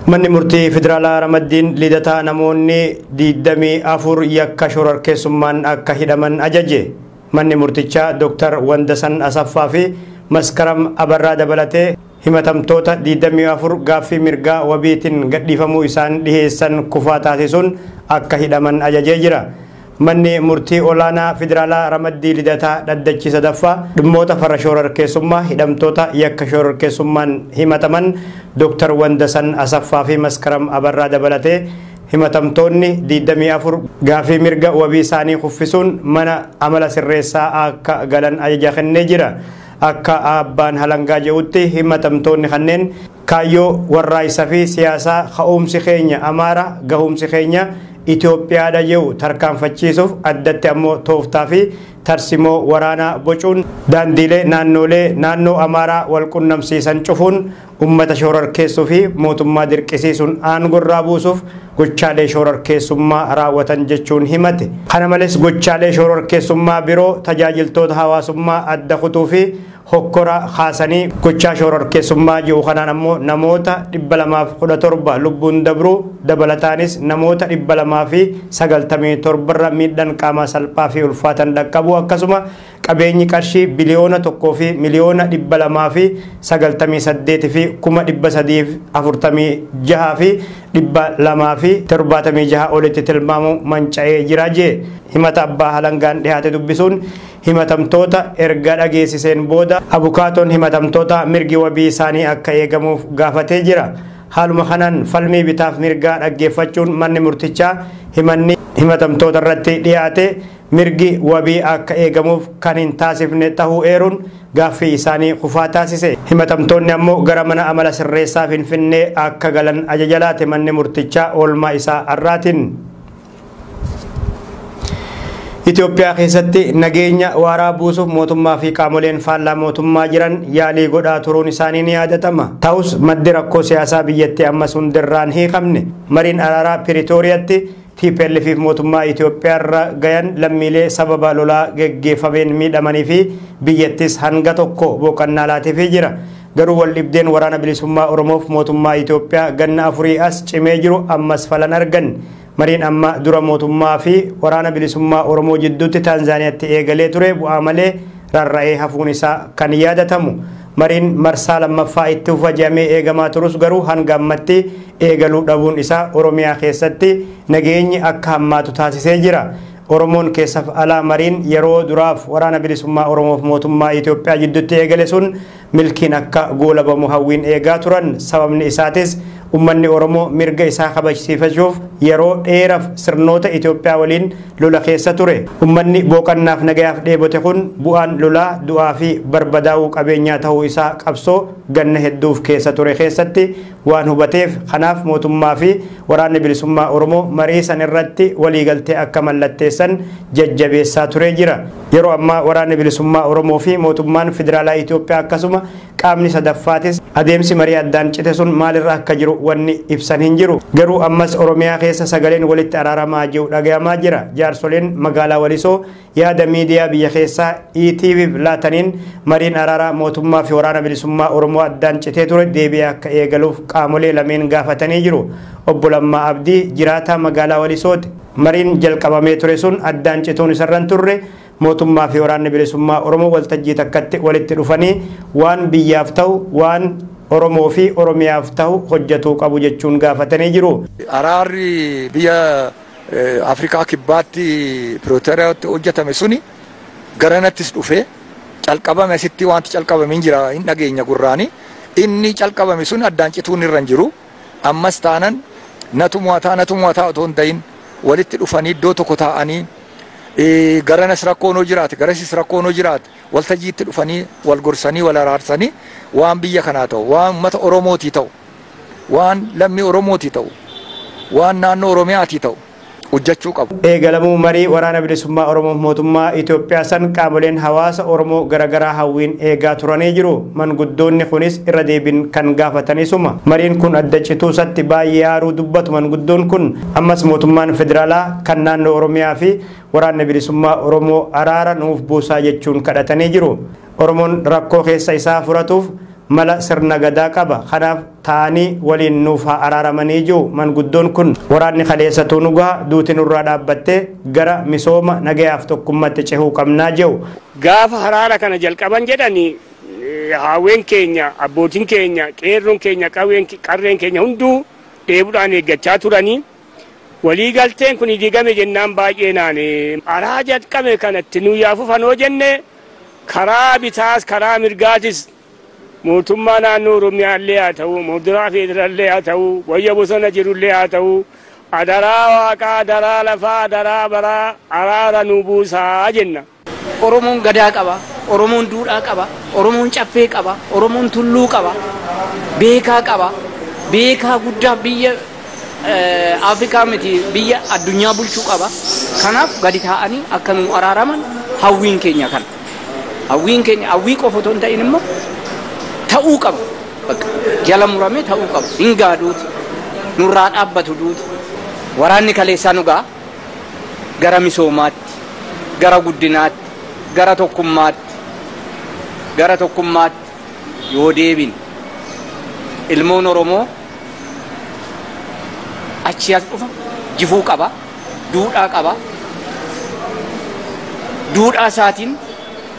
Manni murtii federaalaa ramaddiin Lidataa namoonni 24 yakka shororkeessummaan akka hidhaman ajaje. Manni murtichaa Dr. Wandasan Asaffaa fi Maskaram Abarraa dabalatee himatamtoota 24 gaaffii mirgaa wabiitiin gadhiifamuu isaan dhiheessan kufaa taasisuun akka hidhaman ajajee jira. Manni murtii olaanaa federaalaa ramaddii Lidataa dhaddachi sadaffaa dhimmoota farra shororkeessummaa hidhamtoota yakka shororkeessummaan himataman Dr. Wandasan Asaffaa fi Maskaram Abarraa dabalatee himatamtoonni 24 gaaffii mirga wabii isaanii kuffisuun mana amala sirreessaa akka galan ajaja kennee jira. Akka abbaan halangaa jedhutti himatamtoonni kanneen kaayyoo warraaqsa fi siyaasaa ka'umsi keenya Amaara gahumsi keenya Itoophiyaadha jedhu tarkaanfachiisuuf addatti ammoo tooftaa fi tarsimoo waraanaa bocuun daandiilee naannolee naannoo Amaaraa wal qunnamsiisan cufuun ummata shororkeessuu fi mootummaa dirqisiisuun aangorraa buusuuf gochaalee shororkeessummaa raawwatan jechuun himate. Kana malees gochaalee shororkeessummaa biroo tajaajiltoota hawaasummaa adda kutuu fi hokkora kaasanii gochaa shororkeessummaa jiru kanaan ammoo namoota 217 lubbuun dabruu dabalataanis namoota 297 irra miidhaan qaamaa salphaa fi ulfaatan dhaqqabu akkasuma qabeenyi qarshii biliyoona 1 fi miliyoona 298 fi 346 fi 276 olitti tilmaamu manca'ee jira jee. Himata abbaa halangaan dhiyaate dubbisuun himatamtoota erga dhageessiseen booda abukaatoon himatamtoota mirgi wabii isaanii akka eegamuuf gaafatee jira. Haaluma kanaan falmii bitaaf mirgaa dhaggeeffachuun manni murtichaa himanni himatamtoota irratti dhiyaate mirgi wabii akka eegamuuf kan hin taasifne tahuu eeruun gaaffii isaanii kufaa taasise. Himatamtoonni ammoo gara mana amala sirreessaa Finfinnee akka galan ajaja laate manni murtichaa oolmaa isaa har'aatiin. Itoophiyaa keessatti nageenya waaraa buusuuf mootummaa fi qaamoleen faallaa mootummaa jiran yaalii godhaa turuun isaanii ni yaadatama. Ta'us maddi rakkoo siyaasaa biyyattii ammas hundirraan hiikamne. Mariin araaraa Piriitooriyaatti TPLF fi mootummaa Itoophiyaa irra gayan lammiilee sababa lolaa geggeeffameen miidhamanii fi biyyattis hanga tokko boqonnaa laateefii jira. Garuu wal dhibdeen waraana bilisummaa Oromoof mootummaa Itoophiyaa ganna 4 as cimee jiru ammas falan argan. Mariin amma dura mootummaa fi waraana bilisummaa Oromoo jidduutti Taanzaaniyaatti eegalee ture bu'aa malee rarra'ee hafuun isaa kan yaadatamu. Mariin marsaa lammaffaa itti fufajamee eegamaa turus garuu hanga ammatti eegaluu dhabuun isaa Oromiyaa keessatti nageenyi akka hammaatu taasisee jira. Oromoon keessaaf alaa mariin yeroo duraaf waraana bilisummaa Oromoof mootummaa Itoophiyaa jidduutti eegale sun milkiin akka goolabamu hawwiin eegaa turan. Sababni isaatis ummanni Oromoo mirga isaa kabajsiifachuuf yeroo dheeraaf sirnoota Itoophiyaa waliin lola keessa ture. Ummanni boqonnaaf nagayaaf dheebote kun bu'aan lolaa du'aa fi barbadaa'uu qabeenyaa ta'uu isaa qabsoo ganna hedduuf keessa ture keessatti waan hubateef kanaaf mootummaa fi waraanni bilisummaa Oromoo marii san irratti waliigaltee akka mallatteessan jajjabeessaa ture jira. Yeroo ammaa waraanni bilisummaa Oromoo fi mootummaan federaalaa Itoophiyaa akkasuma qaamni sadaffaatis adeemsi marii addaan cite sun maalirra akka jiru wanni ibsan hin jiru. Garuu ammas Oromiyaa keessa sagaleen walitti araaramaa jiru dhagayamaa jira. Jaarsoleen magaalaa Walisoo yaada miidiyaa biyya keessaa ETV laataniin mariin araaraa mootummaa fi waraana bilisummaa Oromoo addaan citee ture deebi'ee akka eegaluuf qaamolee lameen gaafatanii jiru. Obbo Lammaa Abdii jiraataa magaalaa Walisooti. Mariin jalqabamee ture sun addaan cituun isarran turre mootummaa fi waraanni bilisummaa Oromoo waltajjii takkatti walitti dhufanii waan biyyaaf ta'u waan Oromoo fi Oromiyaaf ta'u hojjetuu qabu jechuun gaafatanii jiru. Araarri biyya Afrikaa kibbaatti Pirootoriyaatti hojjetame suni garanattis dhufee calqabame asitti wanti calqabame hin jira hin dhageenya gurraani. Inni calqabame sun addaan cituun irra hin jiru. Ammas taanan natumaa otoo hin ta'in walitti dhufanii iddoo tokko taa'anii garanas rakkoon hoo jiraate garasis rakkoon hoo jiraate waltajjiitti dhufanii wal gorsanii wal araarsanii waan biyya kanaa ta'u waan uummata Oromootii ta'u waan lammii Oromootii ta'u waan naannoo Oromiyaatii ta'u hojjechuu qabu. Eegalamuu marii waraana bilisummaa Oromoo mootummaa Itoophiyaa san qaamoleen hawaasa Oromoo garaagaraa hawwiin eegaa turanii jiru. Manguddoonni kunis irra deebiin kan gaafatanisuma. Mariin kun adda cituusatti baay'ee aaruu dubbatu manguddoon kun ammas mootummaan federaalaa kan naannoo Oromiyaa fi waraanni bilisummaa Oromoo araara nuuf buusaa jechuun kadhatanii jiru. Oromoon rakkoo keessa isaa furatuuf mala sirna gadaa qaba. Kanaaf taa'anii waliin nuuf haa araaramanii jiru manguddoon kun. Waraanni kaleessatu nu gaha, duuti nurraa dhaabbattee gara misooma nagayaaf tokkummaatti cehuu qabnaa jiru. Gaafa haraara kana jalqaban jedhanii haawwen keenya, abbootiin keenya, qeerroon keenya, qarreen keenya hunduu dheebuudhaan eeggachaa turanii. Walii galteen kun diigame jennaan baay'ee naane. Araa jalqabe kanatti nu yaafufanoo jenne karaa bitaas karaa mirgaatis mootummaa naannoo Oromiyaallee haa ta'u, mootummaa federaallee haa ta'u, wayya bosona jirullee haa ta'u, adaraa waaqaa, adaraa lafaa, adaraa baraa, araara nu buusaa jenna. Oromoon gadaa qaba, Oromoon duudhaa qaba, Oromoon caffee qaba, Oromoon tulluu qaba, beekaa qaba, beekaa guddaa biyya Afrikaa miti biyya addunyaa bulchuu qaba. Kanaaf gadi taa'anii akka nu araaraman hawwiin keenya kana. Hawwiin keenya hawwii qofa otoo hin ta'in immoo ta'uu qaba. Bakka jala muramee ta'uu qaba. Hin gaaduuti. Nurraa dhaabbatu duuti. Waraanni kaleessaa nu ga'a. Gara misoomaatti, gara guddinaatti, gara tokkummaatti, gara tokkummaatti yoo deebin ilmoon Oromoo achi as dhufa jifuu qaba, duudhaa qaba. Duudhaa isaatiin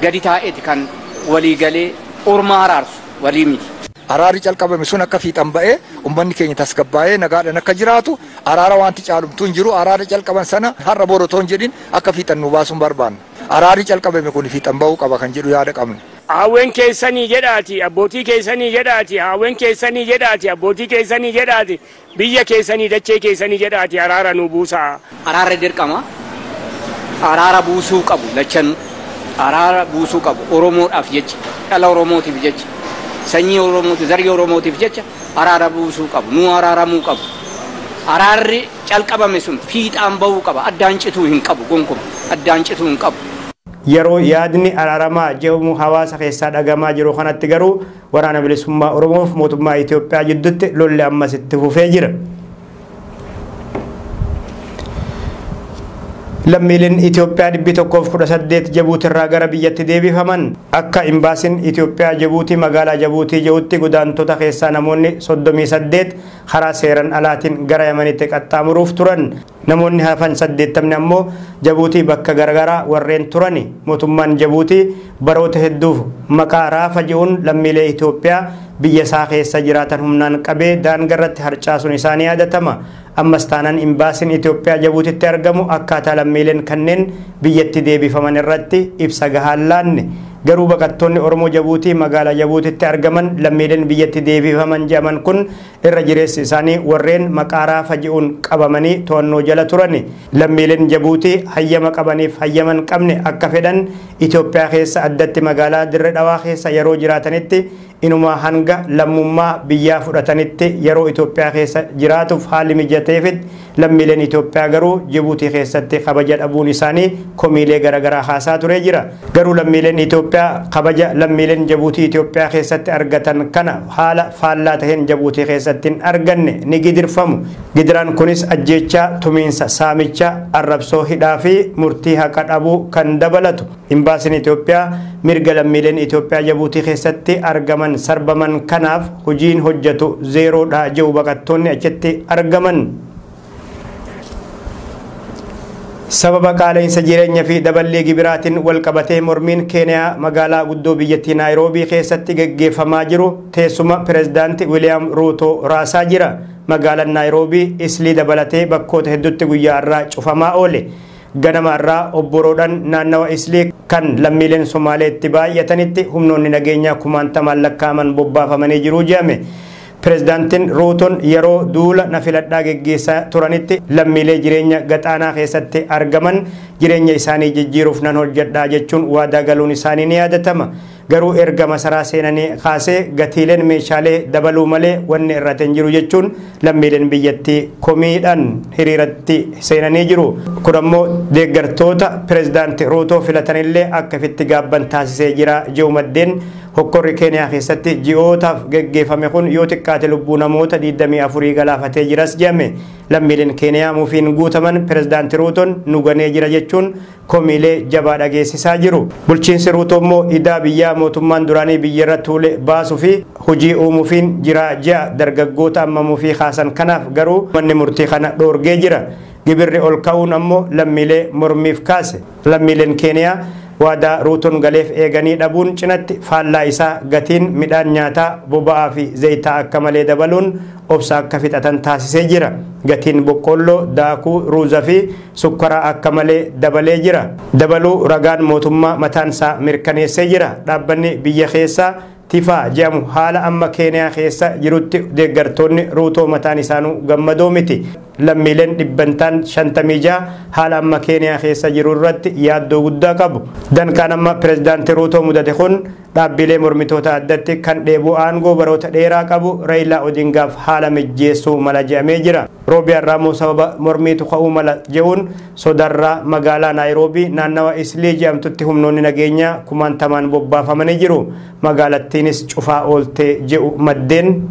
gadi taa'eeti kan waliigalee ormaa araarsu walii miti. Araarri calqabame sun akka fiixan ba'ee uummanni keenya tasgabbaa'ee nagaadhaan akka jiraatu araara wanti caalumtuu hin jiru. Araarri calqaban sana har'a borotoo hin jedhin akka fiixan nu baasuun barbaanna. Araarri calqabame kun fiixan ba'uu qaba kan jedhu yaada qabna. Haawwen keessanii jedhaati, abbootii keessanii jedhaati, haawwen keessanii jedhaati, abbootii keessanii jedhaati, biyya keessanii dachee keessanii jedhaati araara nu buusaa. Araarri dirqama. Araara buusuu qabu lachan. Araara buusuu qabu Oromoodhaaf jecha, dhala Oromootiif jecha, sanyii Oromootiif, zarii Oromootiif jecha araara buusuu qabu, nu araaramuu qabu. Araarri calqabame sun fiixaan ba'uu qaba, addaan cituu hin qabu gonkumaa, addaan cituu hin qabu. Yeroo yaadni araaramaa jedhamu hawaasa keessaa dhagamaa jiru kanatti garuu waraana bilisummaa Oromoof mootummaa Itoophiyaa jidduutti lolli ammas itti fufee jira. Lammiileen Itoophiyaa 118 Jabuutirraa gara biyyatti deebifaman. Akka imbaasiin Itoophiyaa Jabuutii magaalaa Jabuutii jirutti godaantota keessaa namoonni 38 karaa seeran alaatiin gara Yamanitti qaxxaamuruuf turan. Namoonni hafan 80 ammoo Jabuutii bakka garaagaraa warreen turani. Mootummaan Jabuutii baroota hedduuf maqaa raafa jedhuun lammiilee Itoophiyaa biyya isaa keessa jiraatan humnaan qabee daangarratti harcaasuun isaanii yaadatama. Ammas taanaan imbaasiin Itoophiyaa Jabuutitti argamu akkaataa lammiileen kanneen biyyatti deebifaman irratti ibsa gahaan laanne. Garuu baqattoonni Oromoo Jabuutii magaalaa Jabuutitti argaman lammiileen biyyatti deebifaman jedhaman kun irra jireessi isaanii warreen maqaa raafa jedhuun qabamanii to'annoo jala turani. Lammiileen Jabuutii hayyama qabaniif hayyama hin qabne akka fedhan Itoophiyaa keessa addatti magaalaa Dirree Dhawaa keessa yeroo jiraatanitti inuma hanga lammummaa biyyaa fudhatanitti yeroo Itoophiyaa keessa jiraatuuf haalli mijateefitti lammiileen Itoophiyaa garuu Jibuutii keessatti kabaja dhabuun isaanii komiilee garaagaraa haasaa turee jira. Garuu lammiileen Itoophiyaa kabaja lammiileen Jibuutii Itoophiyaa keessatti argatan kana haala faallaa taheen Jibuutii keessatti hin arganne ni gidirfamu. Gidiraan kunis ajjeechaa, tumiinsa, saamicha, arrabsoo, hidhaa fi murtii haqa dhabuu kan dabalatu. Imbaasiin Itoophiyaa mirga lammiileen Itoophiyaa Jibuutii keessatti argaman sarbaman kanaaf hojiin hojjetu zeeroodha jedhu baqattoonni achitti argaman. Sababa qaala'insa jireenyaa fi daballii gibiraatiin wal qabatee mormiin Keeniyaa magaalaa guddoo biyyattii Naayiroobii keessatti geggeeffamaa jiru teessuma pirezidaanti Wiiliyaam Ruutoo raasaa jira. Magaalaan Naayiroobii Islii dabalatee bakkoota hedduutti guyyaa irraa cufamaa oole. Ganama irraa obboroodhaan naannawa Islii kan lammiileen Somaaleetti baay'atanitti humnoonni nageenyaa kumaantamaan lakkaa'aman bobbaafamanii jiru jedhame. Pirezidaantiin Ruutoon yeroo duula na filadhaa geggeessaa turanitti lammiilee jireenya gaxaanaa keessatti argaman jireenya isaanii jijjiiruuf nan hojjedhaa jechuun waadaa galuun isaanii ni yaadatama. Garuu erga masaraa seenanii kaasee gatiileen meeshaalee dabaluu malee wanni irratti hin jiru jechuun lammiileen biyyattii komiidhaan hiriiratti seenanii jiru. Kun ammoo deeggartoota pirezidaanti Ruutoo filatanillee akka ifitti gaabban taasisee jira jedhu maddeen Hokkorri Keeniyaa keessatti ji'ootaaf geggeeffame kun yoo xiqqaate lubbuu namoota 24 galaafatee jiras jedhame. Lammiileen Keeniyaa mufiin guutaman pirezidaanti Ruutoon nu ganee jira jechuun komiilee jabaa dhageessisaa jiru. Bulchiinsi Ruutoo immoo idaa biyyaa mootummaan duraanii biyyarra tuule baasuu fi hojii uumuufiin jira ji'a dargaggoota amma mufii kaasan kanaaf garuu manni murtii kana dhoorgee jira. Gibirri ol ka'uun ammoo lammiilee mormiif kaase. Lammiileen Keeniyaa waadaa Ruutoon galeef eeganii dhabuun cinatti faallaa isaa gatiin midhaan nyaataa boba'aa fi zayitaa akka malee dabaluun obsa akka fixatan taasisee jira. Gatiin boqqolloo, daakuu, ruuza fi sukkaraa akka malee dabalee jira. Dabaluu ragaan mootummaa mataan isaa mirkaneessee jira. Dhaabbanni biyya keessaa Tifaa jedhamu haala amma Keeniyaa keessa jirutti deeggartoonni Ruutoo mataan isaanuu gammadoo miti. Lammiileen dhibbantaan 56 haala amma Keeniyaa keessa jiru irratti yaaddoo guddaa qabu. Danqaan amma pirezidaantii Ruutoo mudate kun dhaabbilee mormitoota addatti kan dheebuu aangoo baroota dheeraa qabu Raayilaa Odingaaf haala mijjeessuu mala jedhamee jira. Roobii har'aa sababa mormiitu ka'uu mala je'uun sodarraa magaalaa Naayiroobii naannawa Islii jedhamtutti humnoonni nageenyaa kumaantamaan bobbaafamanii jiru. Magaalattiinis cufaa ooltee je'u maddeen.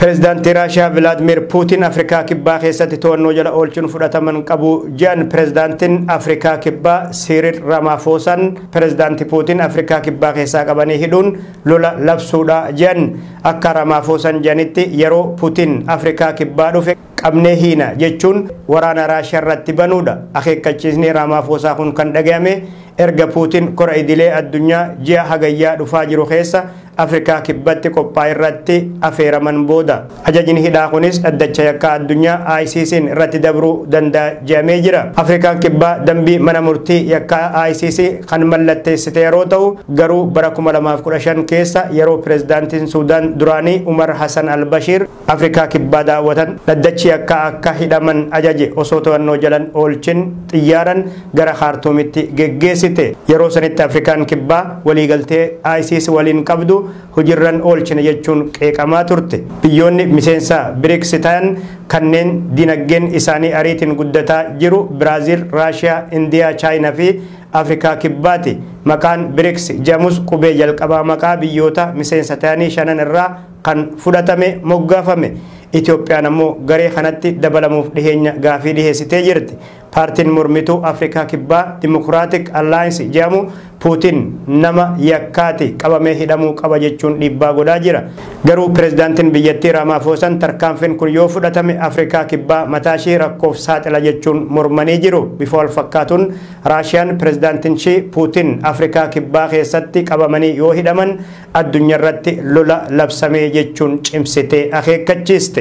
Pirezidaantii Raashiyaa Vilaadimir Puutiin Afrikaa Kibbaa keessatti to'annoo jala oolchuun fudhataman qabu jedhan. Pirezidaantiin Afrikaa Kibbaa Siiriil Ramaafoosaan pirezidaantii Puutiin Afrikaa Kibbaa keessaa qabanii hidhuun lola labsuudha jedhan. Akka Ramaafoosaan jedhanitti yeroo Puutiin Afrikaa Kibbaa dhufe qabnee hiina jechuun waraana Raashiyaa irratti banuudha. Akeekkachiisni Ramaafosaa kun kan dhagahame erga Puutiin kora idilee addunyaa ji'a hagayyaa dhufaa jiru keessa Afrikaa Kibbatti qophaa'e irratti afeeraman booda. Ajajni hidhaa kunis dhaddacha yakkaa addunyaa ICC'n irratti dabruu danda'a jedhamee jira. Afrikaan Kibbaa dambii mana murtii yakkaa ICC kan mallatteessite yeroo ta'u garuu bara 2015 keessa yeroo pirezidaantiin Suudaan duraanii Umar Hassan al-Bashir Afrikaa Kibbaa daawwatan dhaddachi yakkaa akka hidhaman ajaje osoo to'annoo jalan oolchin xiyyaaran gara Khaartuumitti geggeessite. Yeroo sanitti Afrikaan Kibbaa waliigaltee ICC waliin qabdu hojiirran oolchine jechuun qeeqamaa turte. Biyyoonni miseensa BRICS ta'an kanneen dinagdeen isaanii ariitiin guddataa jiru Biraaziil, Raashiyaa, Indiyaa, Chaayinaa fi Afrikaa Kibbaati. Maqaan BRICS jedhamus qubee jalqabaa maqaa biyyoota miseensa ta'anii shanan irraa kan fudhatame moggaafame. Itoophiyaan ammoo garee kanatti dabalamuuf dhiheenya gaafii dhiheessitee jirti. Paartiin mormituu Afrikaa Kibbaa Dimokiraatik Allaayinsi jedhamu Puutiin nama yakkaati qabamee hidhamuu qaba jechuun dhiibbaa godhaa jira. Garuu pirezidaantiin biyyattii Ramaafoosaan tarkaanfiin kun yoo fudhatame Afrikaa Kibbaa mataa ishee rakkoof saaxila jechuun mormanii jiru. Bifa wal fakkaatuun Raashiyaan pirezidaantiin ishee Puutiin Afrikaa Kibbaa keessatti qabamanii yoo hidhaman addunyaarratti lola labsamee jechuun cimsitee akeekkachiiste.